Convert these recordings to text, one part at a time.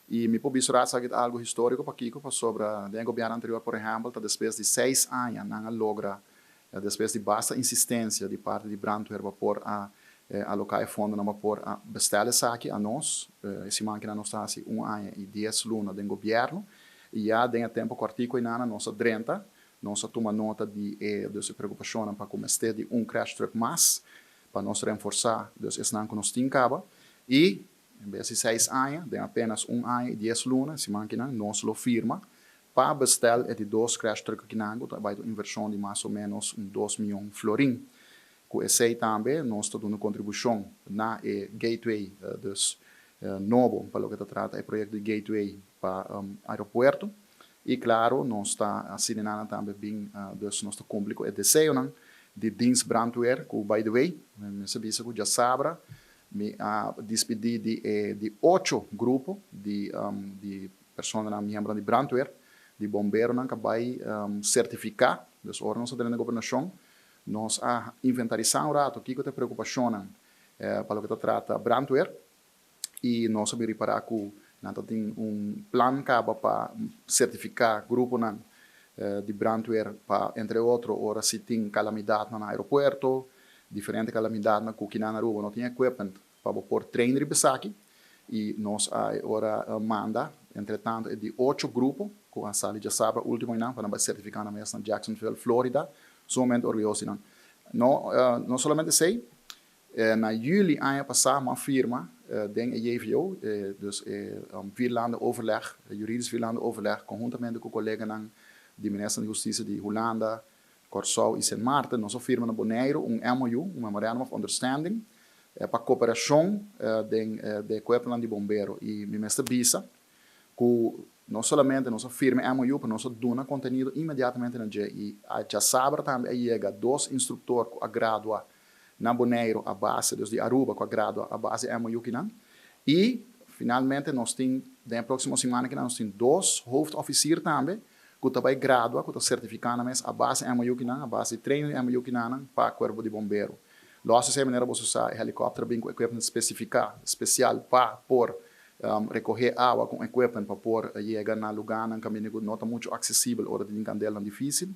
I mi por bisa esaki ta algo historico. Pakico? Pasobra den gobierno anterior, por ehempel, ta despues di 6 aña nan a logra, despues di basta insistencia di parti di brandweer pa por a aloca e fondo pa por a bestel esaki a nos. Siman cu nos ta un aña y 10 luna den gobierno y ya den tempo cortico ey nos a drenta, nos a tuma nota di e preocupacion pa cuminsa di un crash truck mas pa nos reforsa dus esnan cu nos tin caba, y en bes di 6 aña, den apenas un aña y 10 luna, siman cu nos lo firma pa bestel e di dos crash truck aki nan, bay un inversion di mas o menos un 2 miyon florin. Cu esey tambe nos ta duna un contribucion na e gateway, dus nobo pa loke ta trata e proyecto di gateway pa aeropuerto. Y claro, nos ta asina tambe bin, dus nos ta cumpli cu e deseo di Dienst Brandweer, cu by the way, mi sa bisa cu diasabra, mi a despedi di ocho grupo di persona miembro di brandweer, di bombero nan cu a bay certifica. Dus ora nos a drenta gobernacion, nos a inventarisa un rato kico ta preocupacion pa loke ta trata brandweer y nos a ripara cu nan tin un plan caba pa certifica grupo nan di brandweer pa, entre otro, ora si tin calamidad na aeropuerto, diferente calamidad na cu na Aruba no tin equipment pa por train riba esaki. Y nos a ora manda entre tanto di ocho grupo cu a sali diasabra ultimo nan pa certifica nan mes na Jacksonville, Florida. Sumamente orguyoso nan. No solamente esey, na juli aña pasa m'a firma den JVO, dus vierlanden overleg, juridisch vierlanden overleg, conhuntamente cu coleganan di Minister di Husticia di Hulanda, Corsou y Sint Maarten, nos a firma na Bonaire un MOU, un Memorandum of Understanding, pa cooperacion di cuerpo di bombero. Y mi mester bisa cu no solamente nos a firma MOU, mas nos a duna contenido inmediatamente na dje. Y diasabra tambe a yega dos instructor cu a gradua na Bonaire a base, dus di Aruba, cu a gradua a base MOU aki nan. Y finalmente nos tin, den proximo siman cu nos tin dos hoofdofficier tambe, cu tambe gradua, cu ta certifica mes a base MOU aki nan, a base training MOU aki nan, pa cuerpo di bombero. Los e manera bo sa, helicopter bin cu equipment specifica, special pa por recoge awa cu equipment pa por yega na lugar nan caminda cu no ta mucho accesibel ora di candela dificil.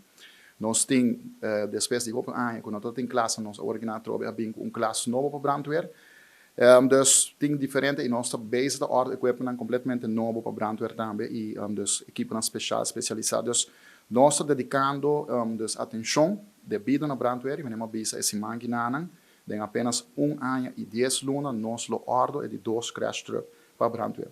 Nos tin, despues di hopi aña cu nos tin klas, nos a organisa trobe bin un klas nobo pa brandweer. Dus tin diferente y nos ta bezig ta order equipment completamente nobo pa brandweer tambe y dus ekipo special specialisa. Dus nos ta dedicando dus atencion debido na brandweer y mi a bisa e siman nan den apenas un aña y 10 luna nos lo order e di dos crash truck pa brandweer.